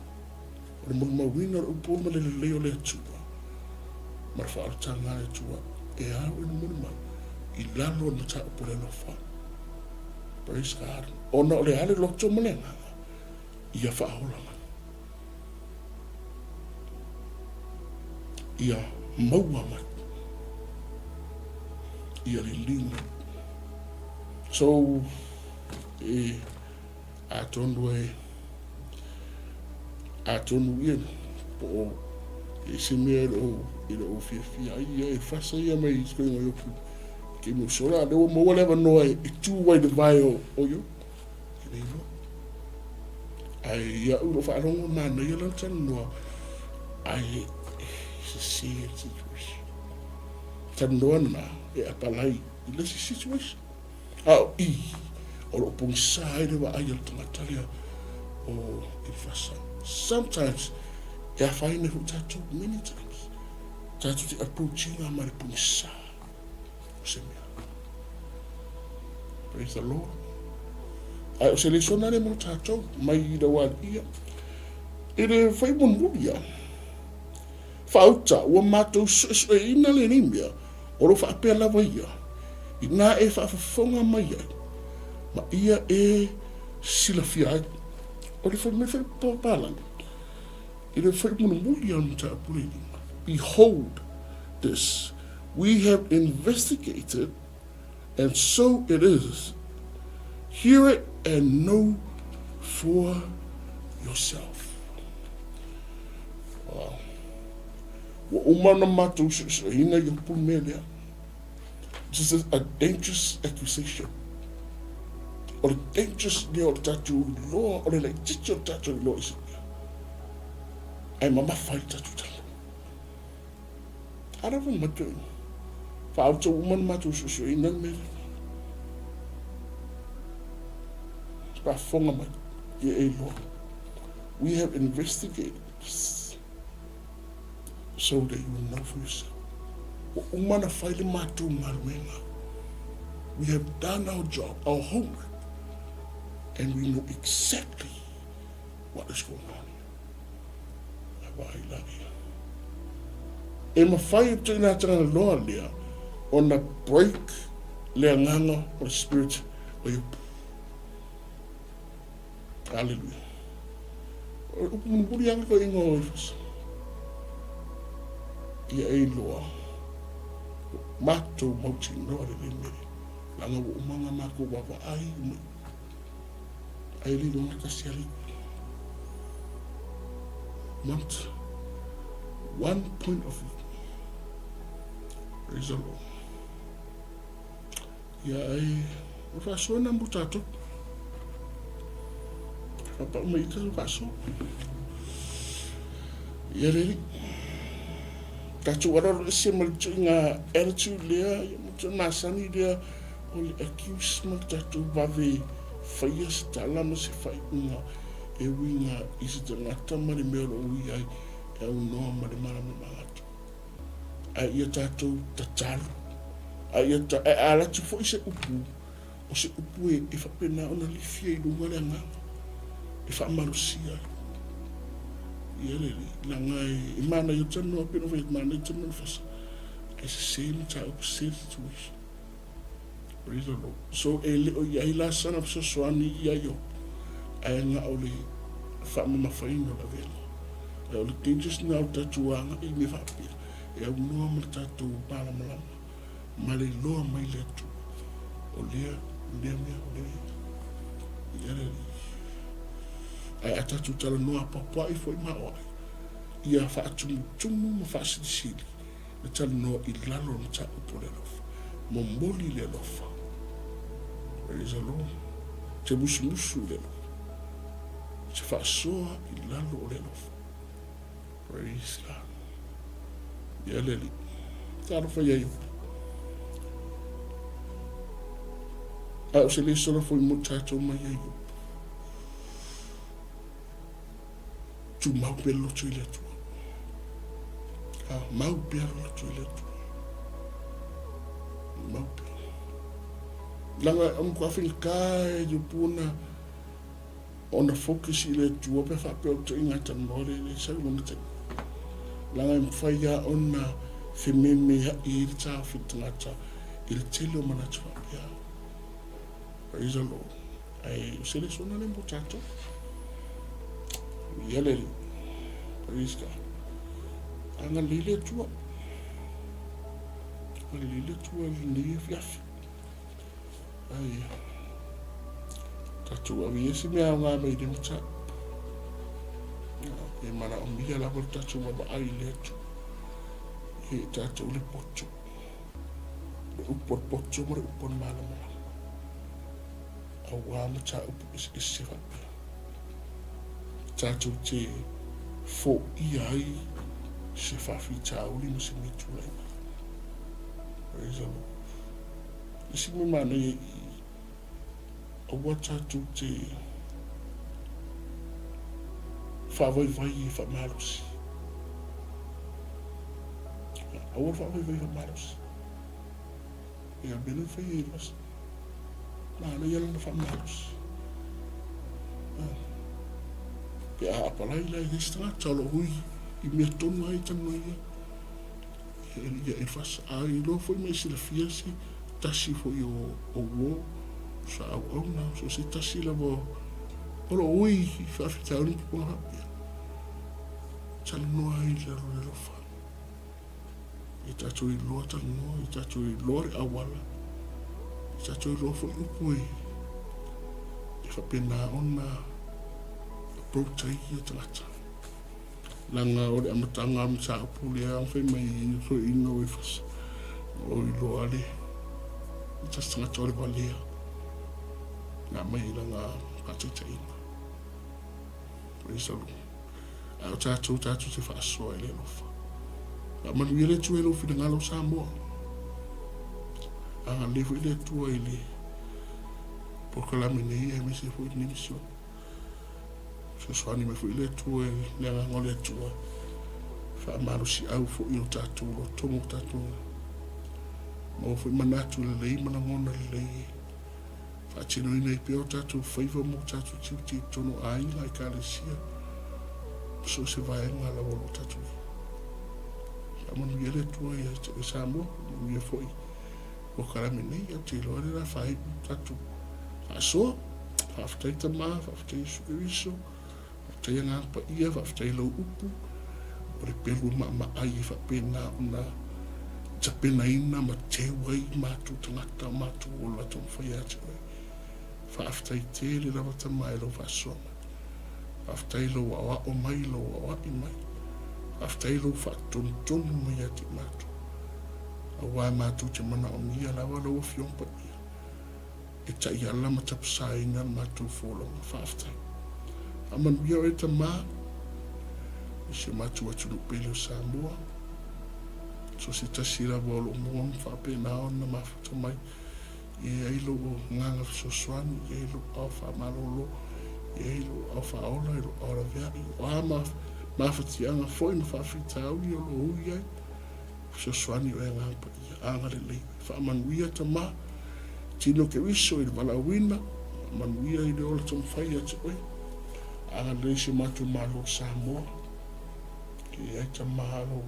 [SPEAKER 1] O le molimauina o le upu ma le lelei o le Atua ma le faaolataga a le Atua e ao i le molimau i lalo o le mataupu o le alofa. Praise God. Ona o le a le loto ma le agaga, ia faaola mai. Ia maua mai. Ia liliu mai. So, e, atonu e, atonu ia, po o, e se mea e loo, e loo fiafia ai ia, e fasa ia mai i koinga Iopu. Ke mo sola, le ua maua le avanoa e, e tu ai le vae o, o Iopu. E le iloa. Ae iaʻu lou faalogo manaia lana talanoa ae it's a sad situation. Talanoa na e apalai i le isi situation. A o i o loo pogisa ai le vaai a le tagata lea o Elifasa. Sometimes e afaina foi tatou many times. Tatou te approach ina ma le pogisa o se mea. Praise the Lord. Ae o se lesona lea mo tatou mai i lau aliia. I le fai mulimuli ia, faauta ua matou suesueina lenei mea, o lo faapea lava ia, inā e faafofoga mai ai, ma ia e silafia ai. O le fai mai fai papalagi, i le fai mulimuli ia o le mataupu lenei. Behold this, we have investigated And so it is. Hear it and know for yourself. Wow. Ua uma ona matou suesueina i upu mea lea. This is a dangerous accusation. O le dangerous lea o le tatou iloa, o le laitiiti o le tatou iloa i se mea. Ae mamafa ai le tatou tala. A lava ma te faauta uma na matou suesueina le mea lea. Faafofoga mai, ia e iloa. We have investigated this so that you will know for yourself. Ua uma na fai le matou galuega. We have done our job, our homework, and we know exactly what is going on here. A vaai la ia. E mafai e tuina tangata loa lea ona break le agaga o le spirit o Iopu. Hallelujah. O le upu mulimuli lava ko ingoa o Efeso. Ia e iloa, matou mautinoa lenei mea, leaga ua uma ona matou vaavaai mai. Ai le iloa tasi alii. Month. One point of view. Praise the Lord. Ia ai, o faasoa na mo tātou. Whapau mai i te faasoa. Ia reri. Tātou araro ese ma le tuinga attitude lea, ia mo te masani lea, O le accuse ma tatou vave faia se tala ma se faaiuga e uiga i se tagata ma le mea o lo o ui ai e aunoa ma le malamalamaga atu. Ae ia tatou tatalo, a ia ta, ae a alu atu foi se upu, o se upu e, e faapena ona lifia i luga le agaga, e faamalosia ai. Ia le alii, leaga e, e manaia tonu lava pei ona fai atu, manaia tonu le fasa, ae sese mataupu, sese situation. Praise the Lord. So e le o i ai la sana fesoasoani ia Iopu, ae na o le faamamafaina o le avega. Ae o le dangerous na o le tatou agai i mea faapea, e aunoa ma le tatou malamalama, ma le iloa mai le Atua, o lea, lea mea, o lea mea. Ia le Alii. Ae a tatou talanoa apoapoai foi ma aoai, ia faatumutumu ma faasilisili le talanoa i lalo o le mataupu o le alofa. Momoli le alofa. Praise the Lord. Te musumusu i le alofa. Te faasoa i lalo o le alofa. Praise God. Ia le Alii. Talofa ia Iopu. A o se lesona foi mo tatou mai ia Iopu. Tumau pea le loto i le Atua. A, mau pea le loto i le Atua. Mau pea. Leaga o matua faigata e Iopu ona ona focus i le Atua pe faapea o le ituaiga talanoa lea e le sau i lona taimi. Leaga e mafai lava ona fememeai ai le taofi o le tagata i le tele o manatu faapea. Praise the Lord. Ae o se lesona lea mo tatou. Ia le Alii. Praise God. Agalelei le Atua. Agalelei le Atua i lenei afiafi. Ai, tatou ave ia se mea aoga mai le mataupu. E manaomia lava le tatou vaavaai i le Atua. E tatou le poto. Le upu o le poto ma le upu o le malamalama. Auā mataupu eseese faapea. Tatou te foia ai se faafitauli ma se mea tulai mai. Praise the Lord. Isi mea manaia i aua tatou te faavaivai e faamalosi. Aua le faavaivai e faamalosi. Ia mea lea fai e Elifasa. Manaia lana faamalosi. Pe a apalai la i le isi tagata o lo o hui i mea tonu lava ia talanoa ai ia Elifasa. A iloa foi ma e silafia se tasi foi o uo sa auauna, so se tasi lava o lo o ui i faafitauli ma tupulaga faapea, talanoa ai i lalo o le alofa. Ia tatou iloa talanoa, ia tatou iloa le auala, ia tatou iloa foi upu e e faapena ona approach ai ia tagata. Leaga o le amataga o le mataupu lea fai mai i toeaiina o Efeso, o iloa le tasi tagata o le valea na aumai i lana faataitaiga. Praise the Lord. A o tatou, tatou te faasoa i le alofa. Faamanuia le Atua i lou finagalo Samoa. Agalelei foi le Atua i le polokalame nei aemaise foi lenei misiona. Fesoasoani mai foi le Atua i le agaga o le Atua. Faamalosiau foi o tatou loto ma o tatou maua foi manatu lelei ma lagona lelei e faatinoina ai pea o tatou faiva ma o tatou tiute i totonu o aiga, ekalesia, ma so o se vaega lava o lo o tatou i ai. Faamanuia le Atua ia te oe Samoa, manuia foi polokalame nei, ou te iloa le la faaiu tatou faasoa. Faafetai Tama, faafetai Iesu Keriso, faafetai Agaga Paia, faafetai lau upu, o le pelu e maamaai e faapena ona tapenaina ma teu ai matou tagata o matou ola taumafai ia te oe. Faafetai tele lava Tama i lau faasoa mai. Faafetai i lou aoao mai, lou aoai mai. Faafetai i lou faatonutonu mai ia te matou. Aua matou te manaomia lava lau Afioga Paia e taiala ma tapasaina le matou folauga. Faafetai. Faamanuia oe Tama i si o matou atunuu pele o Samoa. So se tasi lava o lo o maua ma faapena ona mafuta mai E i ai lou agaga fesoasoani, e i ai lou ao faamalolo, e i ai lou ao faaola, e lou ao laveai, o a mafatiaga foi ma faafitauli o lo o ui ai, fesoasoani oe Agaga Paia, agalelei oe. Faamanuia Tama, tino Keriso i le valaauina, faamanuia i le ola taumafai ia te oe, agalelei si o matou Malo o Samoa, e i ai Tama lou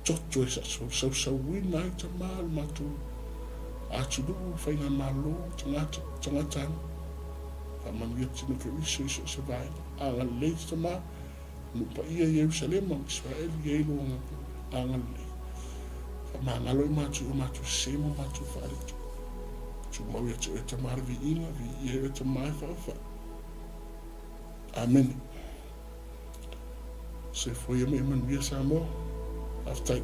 [SPEAKER 1] toto e sausauina ai tama o le matou atunuu, faigamalo, tagata, tagatanuu. Faamanuia tino Keriso i so o se vaega. Agalelei te tama, nuu paia i Ierusalema ma Isaraelu i ai lou agalelei. Faamagalo i matou i o matou sese ma matou faaleto. Tumau ia te oe tama le viiga, viia ai oe tama e faafai. Amene. Soifua ia ma ia manuia Samoa. Faafetai.